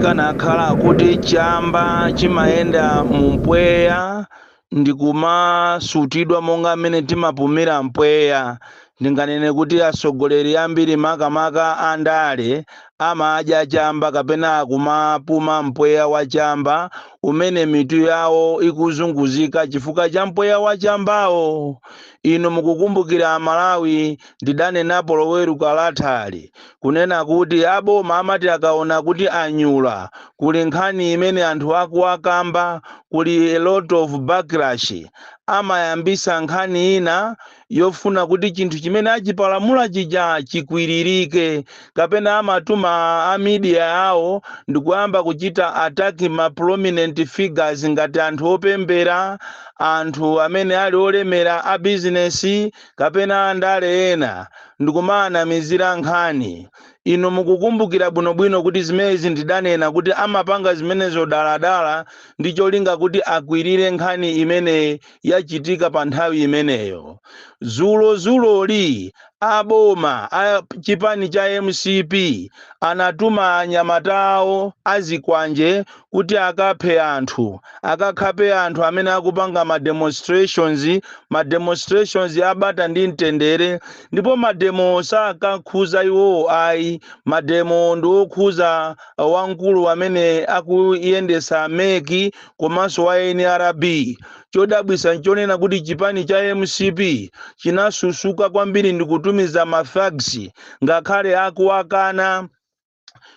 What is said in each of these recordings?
Chikanakhala kuti chamba chimayenda mu mpweya ndikumasutidwa monga mmene timapumira mpweya, ndinganene kuti atsogoleri ambiri, makamaka andale, amadya chamba kapena kumapuma mpweya wa chamba umene mitu yawo ikuzunguzika chifukwa cha mpweya wa chambawo. Inu mukukumbukira, Malawi, ndidanenapo Loweruka lathali kunena kuti aboma amati akaona kuti anyula, kuli nkhani imene anthu akuwakamba, kuli a lot of backlash, amayambisa nkhani ina yofuna kuti chinthu chimene achipalamula chija chikwiririke, kapena amatuma a media yawo ndikuyamba kuchita attack ma prominent figures ngati anthu opembera, anthu amene ali olemera, a bizinesi kapena andale ena, ndikumaanamizira nkhani. Inu mukukumbukira bwinobwino kuti zimenezi ndidanena kuti amapanga zimenezo daladala ndi cholinga kuti akwirire nkhani imene yachitika pa nthawi imeneyo. Zulozuloli aboma a chipani cha MCP anatuma anyamata awo azikwanje kuti akaphe anthu, akakhape anthu amene akupanga ma demonstrations, ma demonstrations abata ndi mtendere. Ndipo mademo sakakhuza iwowo ayi, mademo ndi okhuza wamkulu amene akuyendesa MEC komanso wa NRB. Chodabwisa nchonena kuti chipani cha MCP chinasusuka kwambiri ndi kutumiza ma thugs ngakhale akuwakana.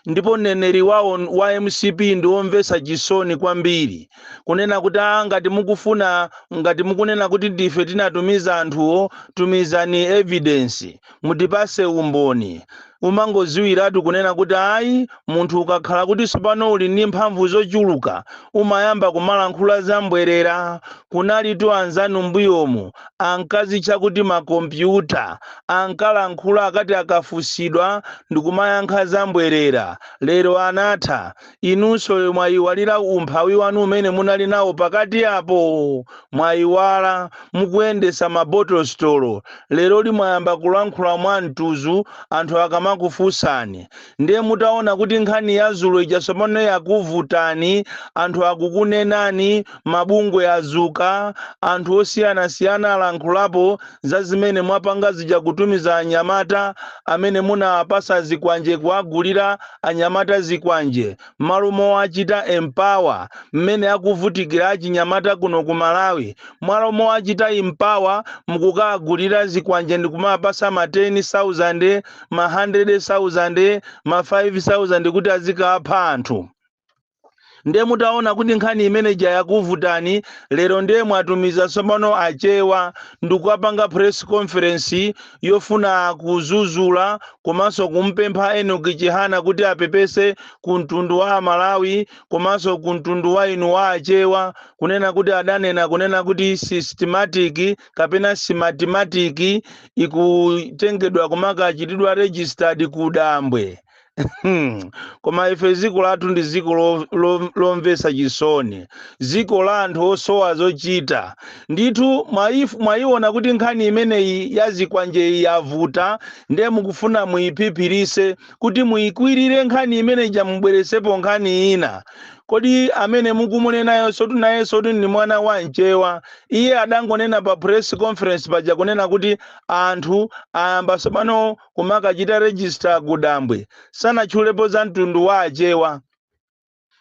Ndipo mneneri wawo wa MCP ndi womvetsa chisoni kwambiri kunena kuti, "Ah, ngati mukufuna, ngati mukunena kuti ndife tinatumiza anthuwo, tumizani evidence, mutipase umboni." Umangoziwiratu kunena kuti ayi, munthu ukakhala kuti tsopano uli ndi mphamvu zochuluka, umayamba kumalankhula zambwerera. Kunalitu anzanu mbuyomu ankazitcha kuti makompyuta, ankalankhula akati akafusidwa ndikumayankha zambwerera. Lero anatha. Inunso mwayiwalira umphawi wanu umene munali nawo pakati apo, mwayiwala mukuyendesa ma bottle store. Lero limwayamba kulankhula mwa mtuzu anthu akamakufunsani. Ndiye mutaona kuti nkhani ya zulo ija tsopano yakuvutani, anthu akukunenani, mabungwe azuka, anthu osiyanasiyana alankhulapo za zimene mwapanga zija, kutumiza anyamata amene munawapasa zikwanje, kuwagulira anyamata zikwanje malo mowachita empower mmene akuvutikira achinyamata kuno ku Malawi. Mwalo mowachita empower, mukukagulira zikwanje ndikumapasa ma 10,000, ma 100,000, ma 5,000 kuti azikapha anthu. Ndiye mutaona kuti nkhani imeneja yakuvutani, lero ndiye mwatumiza tsopano Achewa ndikukapanga press conference yofuna kuzuzula komanso kumpempha Enoch Chihana kuti apepese ku mtundu wa Malawi komanso ku mtundu wa inu wa Achewa, kunena kuti adanena kunena kuti systematic kapena Smartmatic ikutengedwa kumakachitidwa registered ku dambwe. Koma ife dziko lathu ndi dziko lomvetsa chisoni, dziko la anthu osowa zochita ndithu. Mwayiona kuti nkhani imeneyi ya zikwanjeyi yavuta, ndiye mukufuna muyiphiphirise kuti muyikwirire nkhani imeneyi, mubweresepo nkhani ina. Kodi amene mukumunenayo sotu naye sotu ndi mwana wa Mchewa? Iye adangonena pa press conference paja kunena kuti anthu ayamba tsopano kumakachita register kudambwe, sanatchulepo za mtundu wa Achewa.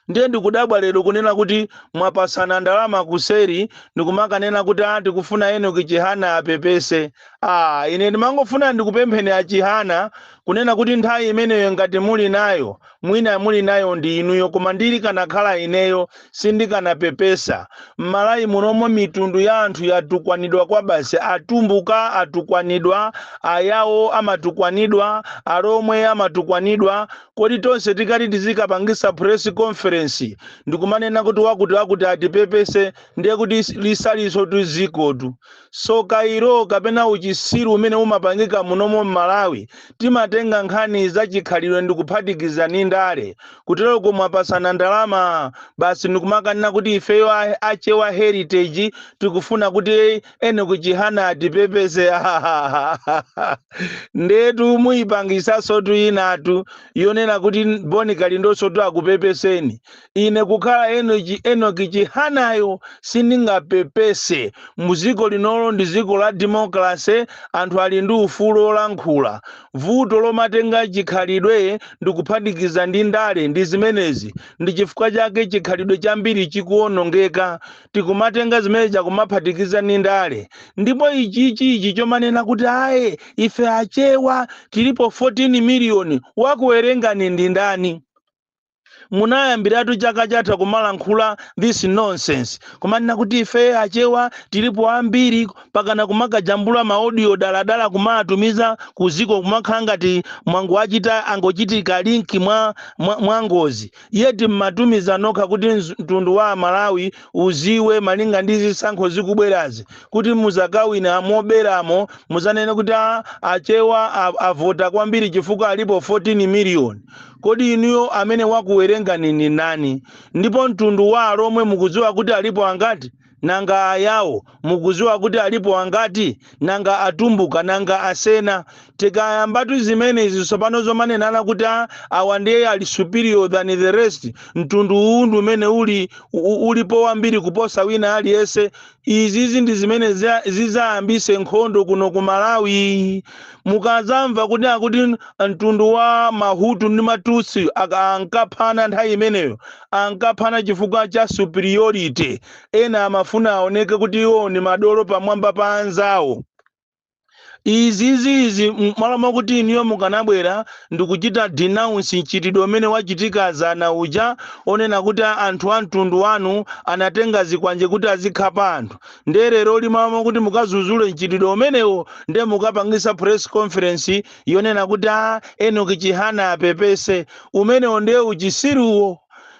Ndiye ndikudabwa lero kunena kuti mwapasana ndalama kuseri ndikumakanena kuti, "Ah, tikufuna Enoch Chihana apepese." Ah, ine ndimangofuna ndikupempheni aChihana kunena kuti nthawi imeneyo ngati muli nayo, mwina muli nayo ndi inuyo, koma ndili kanakhala ineyo sindikanapepesa. M'Malawi munomo mitundu ya anthu yatukwanidwa kwa basi. Atumbuka atukwanidwa, Ayawo amatukwanidwa, Alomwe amatukwanidwa. Kodi tonse tikati tizikapangisa press conference ndikumanena kuti wakuti wakuti atipepese, ndiye kuti lisaliso tuzikotu sokairo kapena uchisiru umene umapangika munomo m'Malawi? Timatenga Mumatenga nkhani za chikhalidwe ndikuphatikiza ndi ndale. Kuteroko mwapasana ndalama basi, ndikumakanena kuti ifeyo Achewa heritage tikufuna kuti Enoch Chihana atipepese. Ndetu muyipangisasotu inatu yonena kuti Bon Kalindonso akupepeseni. Ine kukhala Enoch Chihanayo sindingapepese. Muziko linolo ndi ziko la democracy, anthu ali ndi ufulu olankhula. Vuto lomatenga chikhalidwe ndikuphatikiza ndi ndale ndi zimenezi, ndi chifukwa chake chikhalidwe chambiri chikuwonongeka. Tikumatenga zimene chakumaphatikiza ndi ndale. Ndipo ichichi ichi chomanena kuti aye, ife Achewa tilipo 14 miliyoni, wakuwerengani ndi ndani? Munayambiratu chaka chatha kumalankhula this nonsense, kumanena kuti ife Achewa tilipo ambiri, pakana kumakajambula ma audio daladala kumatumiza kuziko, kumakhala ngati mwangu achita angochitika link mwa ngozi. Yeti mmatumiza nokha kuti mtundu wa Amalawi uziwe, malinga ndi zisankho zikubwerazi, kuti muzakawina moberamo muzanene kuti Achewa avota kwambiri chifukwa alipo 14 million. Kodi inuyo amene wakuwerengani ni nani? Ndipo mtundu wa Alomwe mukudziwa kuti alipo angati? Nanga Ayawo mukudziwa kuti alipo angati? Nanga Atumbuka? Nanga Asena? Tikayambatu zimenezi tsopano zomanenana kuti awa ndiye ali superior than the rest, mtundu uwu ndi umene uli ulipo wambiri kuposa wina aliyense, izizi ndi zimene zizayambise nkhondo kuno ku Malawi. Mukazamva kuti akuti mtundu wa Mahutu ndi Matutsi ankaphana nthawi imeneyo, ankaphana chifukwa cha superiority. Ena amafuna aoneke kuti iwo ndi madolo pamwamba pa anzawo. Izizizi malo mwakuti iniyo mukanabwera ndikuchita denounce mchitidwe umene wachitika zana uja, onena kuti anthu a mtundu wanu anatenga zikwanje kuti azikhapa anthu, nde lero limalo mwakuti mukazuzule mchitidwe umenewo, nde mukapangisa press conference yonena kuti a Enoch Chihana apepese. Umenewo ndiye uchisiruwo.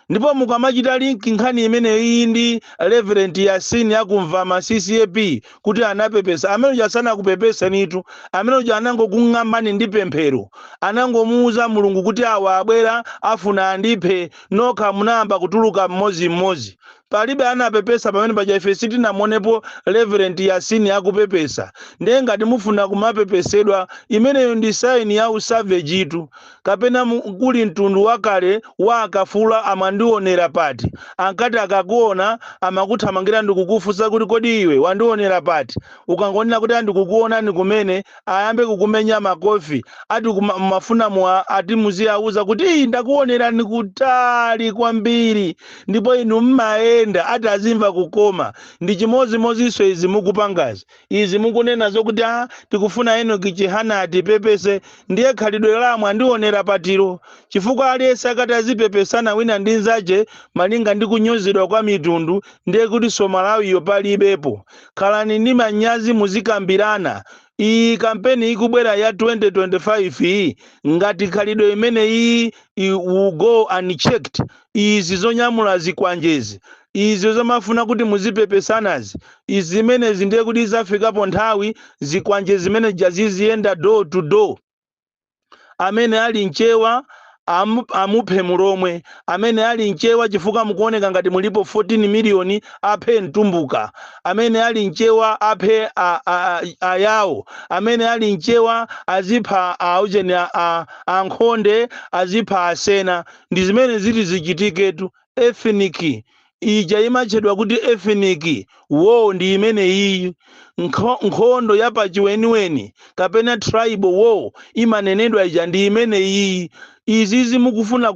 Ndipo mukamachita link nkhani imeneyi ndi Reverend Yasini akumva CCAP kuti anapepesa, amene uja sanakupepesenitu. Amene uja anangokung'ambani ndi pemphero, anangomuuza Mulungu kuti awa abwera afuna andiphe. Nokha munayamba kutuluka mmodzimmodzi, palibe anapepesa pamene paja. Ife sitinamuonepo Reverend Yasini akupepesa. Ndiye ngati mufuna kumapepesedwa, imeneyo ndi sign ya usavage tu. Kapena kuli mtundu wakale wa akafula, amandionera pati? Ankati akakuona amakuthamangira ndikukufunsa kuti, "Kodi iwe wandionera pati?" Ukangonena kuti andikukuonani kumene, ayambe kukumenya makofi. Ati mafuna ati muziyauza kuti, "Ii, ndakuonerani kutali kwambiri," ndipo inu mmayenda ati azimva kukoma. Ndi chimodzimodzinso izi mukupangazi, izi mukunena zokuti a tikufuna Enoch Chihana atipepese, ndiye khalidwe lamwe andionera patiro, chifukwa aliyense akati azipepesana wina ndi nzache malinga ndi kunyozedwa kwa mitundu, ndiye kuti Somalawiyo palibepo. Khalani ndi manyazi, muzikambirana. Iyi kampeni ikubwera ya 2025 iyi, ngati khalidwe imene iyi will go unchecked, izi zonyamula zikwanjezi, izi zomafuna kuti muzipepesanazi, izi zimenezi, ndiye kuti izafikapo nthawi zikwanje zimene jaziziyenda door to door. Amene ali Mchewa amuphe Mulomwe, amene ali Mchewa, chifukwa mukuoneka ngati mulipo 14 miliyoni, aphe Mtumbuka, amene ali Mchewa aphe Ayawo, amene ali Mchewa azipha aujeni Ankhonde, azipha Asena. Ndi zimene ziti zichitiketu. Ethnic ija imatchedwa kuti ethnic war ndi imene iyi nkhondo ya pachiweniweni kapena tribal war imanenedwa ija ndi imene iyi. Izizi mukufuna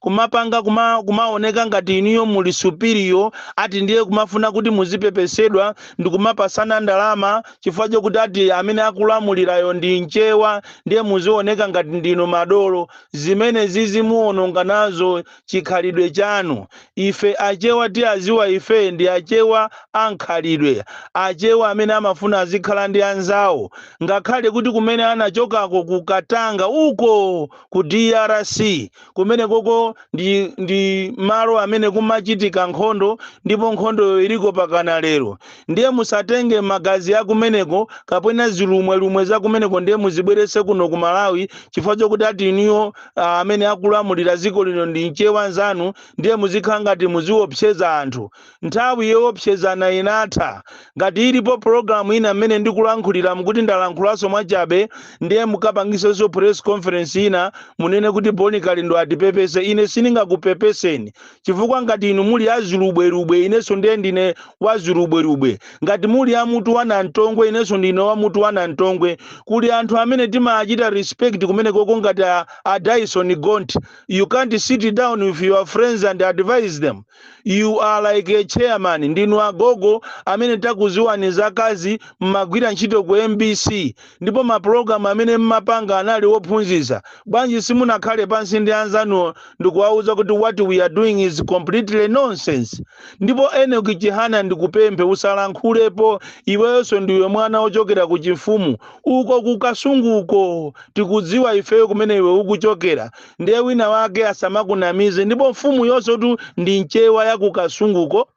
kumapanga kumaoneka ngati iniyo muli superior, ati ndiye kumafuna kuti muzipepesedwa ndi kumapasana ndalama chifukwa chokuti ati amene akulamulirayo ndi Mchewa, ndiye muzioneka ngati ndinu madolo. Zimene zizi muononga nazo chikhalidwe chanu. Ife Achewa tiaziwa, ife ndi Achewa a Ankhalidwe Achewa amene amafuna azikhala ndi anzawo, ngakhale kuti kumene anachokako kukatanga uko ku DRC, kumene koko ndi malo amene kumachitika nkhondo, ndipo nkhondoyo iliko pakana lero. Ndiye musatenge magazi akumeneko kapena zilumwelumwe za kumeneko, ndiye muzibwerese kuno ku Malawi chifukwa chokuti ati inuyo amene akulamulira dziko lino ndi Mchewa nzanu, ndiye muzikhala ngati muziopseza anthu. Nthawi yoopsezana inatha. Ngati ilipo pologalamu ina mmene ndikulankhulira mukuti ndalankhulanso mwachabe, ndiye mukapangisenso press conference ina, munene kuti Boni Kalindo atipepese. Ine sindingakupepeseni, chifukwa ngati inu muli azilubwerubwe, inenso ndiye ndine wazilubwerubwe. Ngati muli amutu wa namtongwe, inenso ndine wamutu wa namtongwe. Kuli anthu amene timachita respect kumene koko ngati a Dyson Gont. You can't sit down with your friends and advise them. You are like a chairman, ndinu agogo amene takuziwani zakazi, mmagwira ntchito ku MBC, ndipo mapulogalamu amene mmapanga anali wophunzitsa. Bwanji simunakhale pansi ndi anzanuwo ndikuwauza kuti what we are doing is completely nonsense? Ndipo Enoch Chihana, ndikupemphe, usalankhulepo. Iwenso ndiwe mwana wochokera ku chifumu uko kukasunguko, tikudziwa ifeyo kumene iwe ukuchokera. Ndiye wina wake asamakunamize. Ndipo mfumu yonse tu ndi Mchewa ya kukasunguko.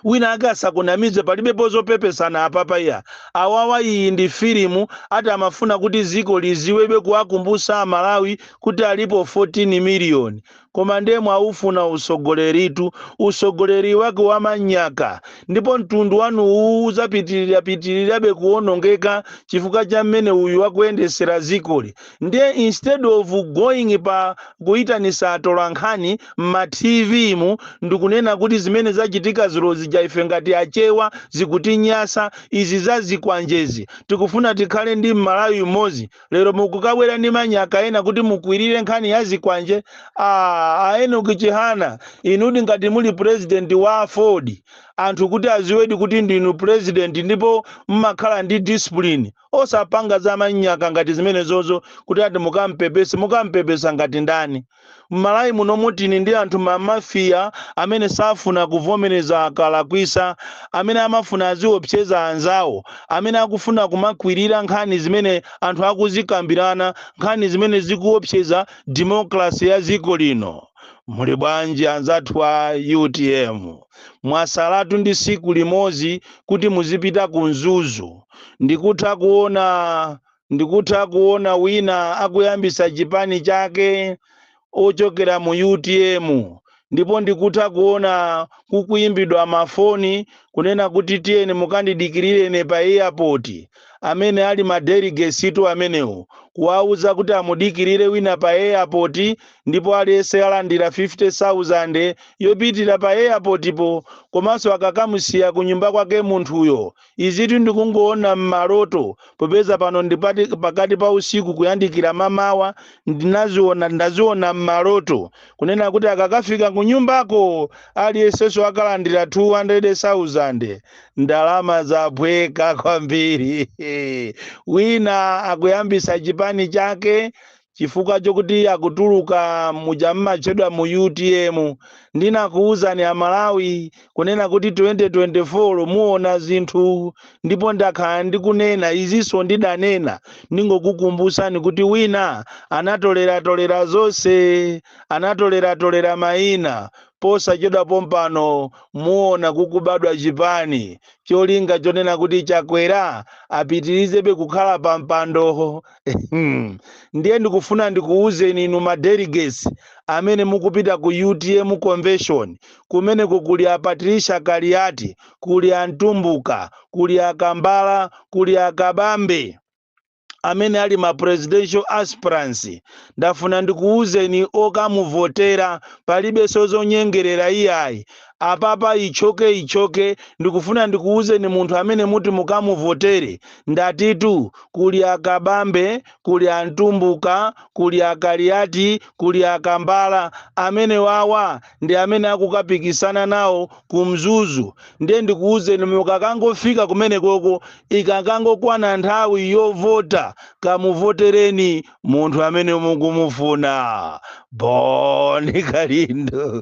Wina ake asakunamize, palibepo zopepesana apapa iya. Awawa, iyi ndi filimu ati amafuna kuti ziko liziwebe, kuwakumbusa Amalawi kuti alipo 14 miliyoni. Koma ndiye mwaufuna usogoleritu, usogoleri wake wamanyaka, ndipo mtundu wanu uwu uzapitirira pitirirabe kuwonongeka chifukwa cha mmene uyu wakuyendesera zikoli. Ndiye instead of going pa kuyitanisa atolankhani mma TV mu ndikunena kuti zimene zachitika zulo zija, ife ngati Achewa zikutinyasa, izi zazikwanjezi, tikufuna tikhale ndi Mmalawi mmodzi, lero mukukabwera ndi manyaka ena kuti mukwirire nkhani ya zikwanje. Ah, a Enoch Chihana, inudi ngati muli president wa Ford, anthu kuti aziwedi kuti ndinu president ndipo mmakhala ndi discipline, osapanga za manyaka ngati zimene zozo kuti ati mukampepese. Mukampepesa ngati ndani? Mmalawi muno mutini ndi anthu mamafiya amene safuna kuvomereza akalakwisa, amene amafuna aziopseza anzawo, amene akufuna kumakwirira nkhani zimene anthu akuzikambirana, nkhani zimene zikuopseza democracy ya dziko lino. Muli bwanji anzathu a UTM? Mwasalatu ndi siku limodzi kuti muzipita ku Mzuzu. Ndikutha kuona wina akuyambisa chipani chake ochokera mu UTM, ndipo ndikutha kuona kukuyimbidwa mafoni kunena kuti tiyeni mukandidikirire pa airport. Amene ali ma delegates tu amenewo, kuwauza kuti amudikirire wina pa airport, ndipo aliyense alandira 50,000 yopitira pa airport po, komanso akakamusiya ku nyumba kwake munthuyo. Izitu ndikungoona m'maloto, popeza pano ndipati pakati pa usiku kuyandikira mamawa. Ndinaziona, ndaziona m'maloto kunena kuti akakafika ku nyumbako aliyensenso akalandira 200,000. Ndalama zaphweka kwambiri. Wina akuyambisa chipani chake chifukwa chokuti akutuluka muja mmatchedwa mu UTM. Ndinakuwuzani Amalawi kunena kuti 2024 muona zinthu, ndipo ndakhala ndikunena izinso, ndidanena. Ndingokukumbusani kuti wina anatoleratolera zonse, anatoleratolera mayina. Posachedwa pompano muona kukubadwa chipani, cholinga chonena kuti Chakwera apitirizebe kukhala pa mpando. Ndiye ndikufuna ndikuwuzeni inu ma delegates amene mukupita ku UTM convention, kumeneko kuli a Patricia Kaliati, kuli a Mtumbuka, kuli a Kambala, kuli a Kabambe amene ali ma presidential aspirants. Ndafuna ndikuwuzeni okamuvotera, palibenso zonyengerera iyayi apapa, ichoke ichoke. Ndikufuna ndikuwuzeni munthu amene muti mukamuvotere. Ndatitu kuli Akabambe, kuli Antumbuka, kuli Akaliati, kuli Akambala. Amene wawa ndi amene akukapikisana nawo ku Mzuzu. Ndiye ndikuwuzeni, mukakangofika kumenekoko, ikakangokwana nthawi yovota, kamuvotereni munthu amene mukumufuna. Bon Kalindo,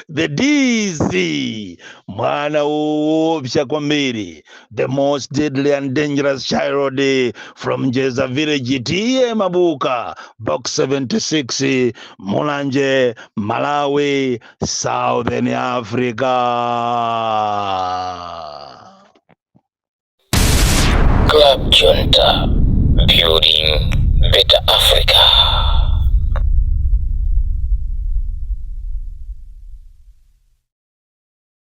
the DC, mwana woopsa kwambiri, the most deadly and dangerous child from Jeza village, T/A Mabuka, Box 76, Mulanje, Malawi, Southern Africa. Club Junta, building better Africa.